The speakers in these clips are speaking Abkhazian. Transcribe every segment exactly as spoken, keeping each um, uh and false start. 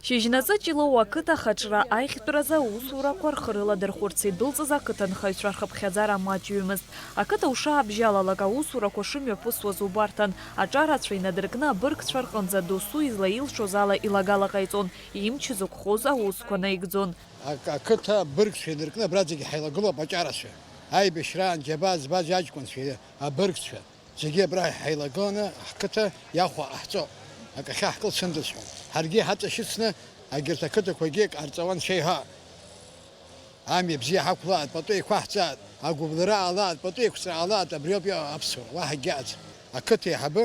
Шьыжьнаҵы Ҷлоу ақыҭа ахаҿра аихтәразы аусурақәа рхы рыладырхәырц идәылҵыз ақыҭанхаҩцәа рхыԥхьаӡара маҷҩымызт. Ақыҭа ушаабжьалалак аусурақәа шымҩаԥысуаз убарҭан, аҿарацәа инадыркны абыргцәа рҟынӡа досу излаилшоз ала илагала ҟаиҵон, имч зықәхоз аусқәа наигӡон. Ак-, ақыҭа абыргцәа инаркны абра зегьы ҳаилагылоуп аҿарацәа. Аибашьраан џьабаа збаз аҷкәынцәа, абыргцәа. Зегьы абра ҳаилагыланы ҳқыҭа иахәа ҟаҳҵо, акахьы ҳкылсындаз ҳәа. Ҳаргьы ҳаҵашьыцны агьырҭ ақыҭақәагьы ҟарҵауан шәеиҳа. Амҩа бзиа ҳақәлааит, пату еиқәаҳҵааит, агәыбылра ҟалааит, пату еиқәҵра ҟалааит, абриоуп иҟоу аԥсуара, уаҳа акгьы ыҟаӡам. Ақыҭа еиҳабы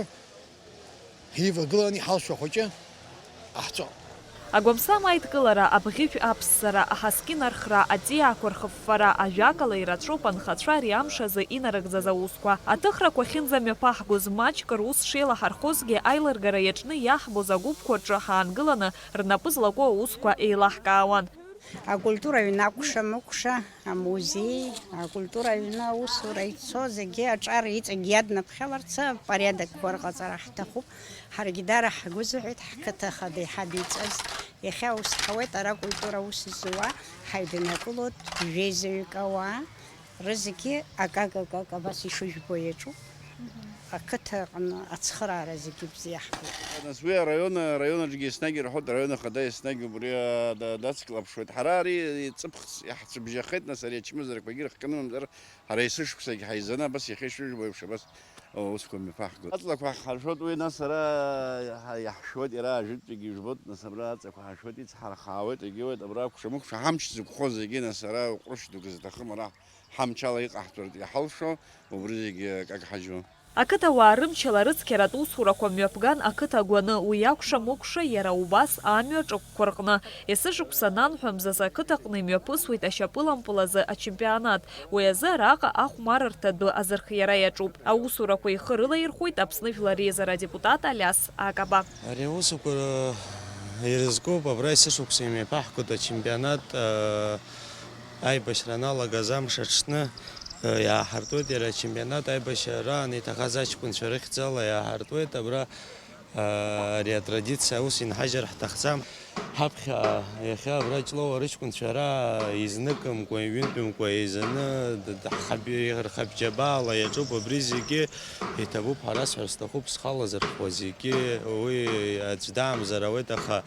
ҳивагыланы иҳалшо ахәыҷы ҟаҳҵо. Агәамсам аидкылара, абӷьыжә аԥссара, аҳаскьын архра, аҵиаақәа рхыффара, ажәакала, ирацәоуп анхацәа ари амш азы инарыгӡаз аусқәа. Аҭыхрақәа ахьынӡамҩаԥаҳгоз, маҷк рус шеилаҳархозгьы, аилыргара иаҿны иаҳбоз агәыԥқәа рҿы ҳаангыланы, рнапы злаку аусқәа еилаҳкаауан. Акультура аҩны акәша-мыкәша, амузеи, акультура аҩны аусура ицо зегьы аҿар иҵегь иаднаԥхьаларц апорядокқәа рҟаҵара ҳҭахуп. Ҳаргьы дара ҳгәы зыҳәеит, ҳқыҭа хада иҳадиҵаз. Иахьа ус ҳауеит, ара акультура аус зуа ҳаиднакылоит, жәеизаҩык ауаа, рызегьы акак-акак абас ишыжәбо иаҿуп. Ақыҭа аҟны ацхыраара зегьы бзиа ҳбоит. Нас уи араион, араион аҿгьы еснагь ирҳәоит, араион ахада еснагь убри, а, да-, дацклаԥшуеит. Ҳара ари ҵыԥх иаҳцәыбжьахеит, нас ари ачымазарақәагьы рыхкны мамзар, ҳара есышықәсагь ҳаизаны абас иахьа ишыжәбо еиԥш абас аусқәа мҩаԥаҳгоит. Аҵлақәа ҳаршәоит уи, нас ара иаҳ-, иаҳшәуеит, иара ажәытәтәигьы ижәбоит, нас абра аҵлақәа ҳаршәуеит, ицҳархаауеит, егьиуеит, абра акәша-мыкәша ҳамч зықәхо зегьы, нас ара ҟәрышә дук зҭахым ара ҳамчала иҟаҳҵартә иҳалшо, убри зегьы акак ҳаџьу. Ақыҭауаа рымчала рыцқьаратә усурақәа мҩаԥган ақыҭа агәаны, уи акәша-мыкәша иара убас амҩа ҿыкәқәа рҟны. Есышықәса нанҳәамзаз ақыҭаҟны имҩаԥысуеит ашьапылампыл азы ачемпионат. Уи азы араҟа ахәмарырҭа дәы азырхиара иаҿуп. Аусурақәа ихы рылаирхәеит Аԥсны Жәлар Реизара адепутат Алиас Акаба. Ари аусқәа ирызкуп, абра есышықәса имҩаԥаҳгоит ачемпионат, э, аибашьра аналагаз амш аҽны, э, иааҳартуеит иара ачемпионат, аибашьраан иҭахаз аҷкәынцәа рыхьӡала иааҳартуеит. Абра, э, ари атрадициа аус инҳажьыр ҳҭахӡам. Ҳаԥхьа иахьа абра Ҷлоуа рыҷкәынцәа ара изныкымкәа, ҩынтәымкәа еизаны д-, д-, ҳхаб-, рхабџьабаала иаҿуп, абри зегьы иҭабуп ҳәа расҳәар сҭахуп, схала зырхуа зегьы уи аӡә даамзар ауеит, аха,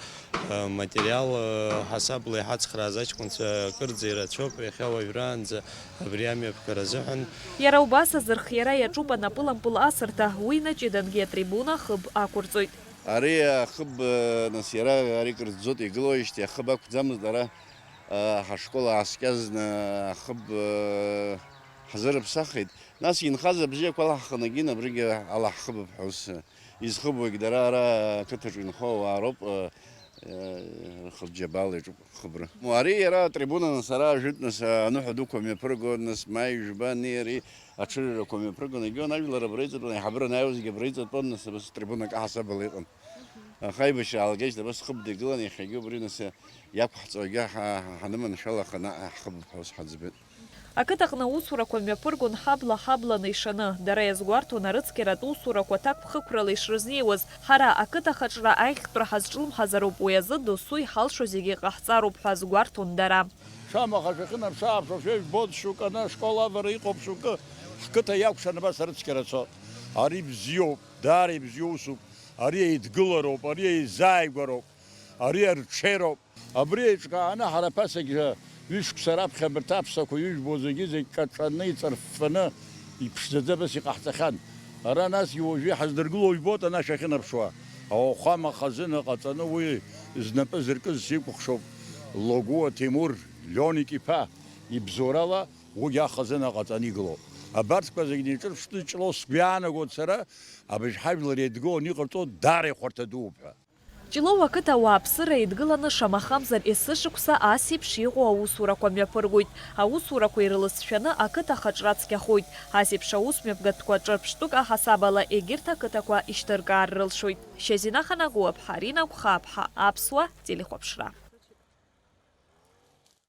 э, материал, э, ҳасабла иҳацхрааз аҷкәынцәа акырӡа ирацәоуп, иахьа уажәраанӡа абри амҩаԥгара азыҳәан. Иара убас азырхиара иаҿуп анапылампыл асырҭа, уи наҷыдангьы атрибуна хыб ақәырҵоит. Ари ахыб, нас иара ари кыр ӡӡоит, игылоижьҭеи ахыб ақәӡамызт ара, а, ҳашкол ааскьазны ахыб, а, ҳзырыԥсахит. Нас инхаз абзиақәа ала ҳхынагьын абригьы ала ҳхыбып ҳәа ус изхыбуагь дара ара ақыҭаҿы инхо ауаа роуп, а, а, рхыбџьабаала иаҿуп. Хыбра. Ари иара атрибунаны сара ажәытәны са аныҳәа дуқәа мҩаԥыргон, нас маи жәба ани ари аҽырҩрақәа мҩаԥыргон, егьион ажәлар абра иҵатәан, аиҳабыра анааиуазгьы абра иҵатәон, нас абас трибунак аҳасабала иҟан. Аха аибашьра аалгеижьҭеи абас хыбда игылан, иахьагьы убри нас иақәҳҵо егьа ҳа-, ҳа-, ҳаныманшәала аха наҟ ҳхыбуп ҳәа ус ҳаӡбеит. Ақыҭаҟны аусурақәа мҩаԥыргон ҳабла-ҳабланы ишаны, дара иазгәарҭон арыцқьаратә усурақәа ҭакԥхықәрала ишрызнеиуаз, ҳара ақыҭа хаҿра аиӷьтәра ҳазҿлымҳазароуп, уи азы досу иҳалшо зегьы ҟаҳҵароуп ҳәа азгәарҭон дара. Шамаха шәахьынаԥшы-ааԥшуа шәыжәбоит, шьоукы ана ашкол авара иҟоуп, шьоукы ҳқыҭа иакәшан абас арыцқьара цо. Ари бзиоуп, даара ибзиоу усуп, ари еидгылароуп, ари еизааигәароуп, ари арҽеироуп. Абри еиҿкааны ҳара ԥасагьы ҩышықәса раԥхьа абарҭ аԥсақәа ижәбо зегьы-зегь каҿаны, иҵарффаны, иԥшӡаӡа абас иҟаҳҵахьан. Ара насгьы уажәы иҳаздыргыло ижәбоит анашә ахьынаԥшуа. Ауахәама хазына ҟаҵаны уи знапы зыркыз сикәыхшоуп. Логуа Ҭемур, Лионик иԥа, ибзоурала уигьы ахазына ҟаҵаны игылоуп. Абарҭқәа зегь неиҿырԥшны Ҷлоу сгәы иаанагоит сара, абыржә ҳажәлар еидгыланы иҟарҵо даара ихәарҭа дууп ҳәа. Ҷлоу ақыҭа ауааԥсыра еидгыланы шамахамзар есышықәса ас еиԥш иҟоу аусурақәа мҩаԥыргоит. Аусурақәа ирылызшәаны ақыҭа хаҿра цқьахоит. Ас еиԥш аус мҩаԥгатәқәа ҿырԥштәык аҳасабала егьырҭ ақыҭақәа ишьҭыркаар рылшоит. Шьазина Ханагәыаԥҳа, Арина Гәхаԥҳа, Аԥсуа телехәаԥшра.